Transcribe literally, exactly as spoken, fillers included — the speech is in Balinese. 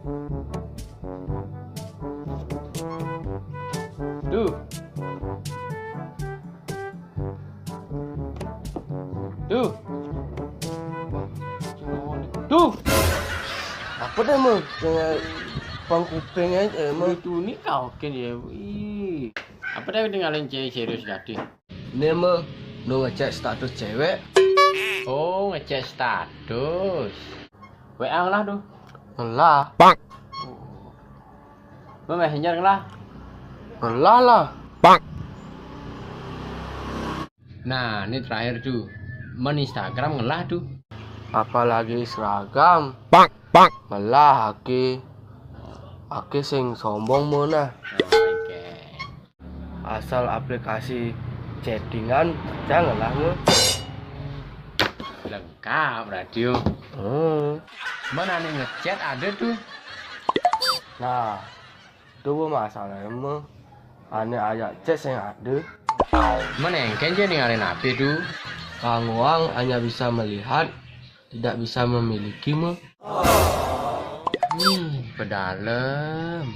Duh. Duh. Duh. Apa dah mah? Dengan pang kuping aja mah. Itu ni kau kan ya. Ih. Apa dah tinggalin cewek serius jadi? Ni mah nu ngecek status cewek. Oh, ngecek status. W A ngelah tuh. Ngelah. Bang Messenger ngelah. Ngelah lah. Nah, ini terakhir tuh. Men Instagram ngelah tuh. Apalagi Instagram. Ngelah aki. Aki sing sombong mah nah. Asal aplikasi chattingan, jangan lah lu. Lengkap radio. Hmm. Mana nih ngechat ada tuh. Nah, itu masalah emang. Aneh aja chat yang ada. Mana yang kenje nih ngalahin apa tuh? Kang Wang hanya bisa melihat, tidak bisa memiliki mah. Hmm, pedalem.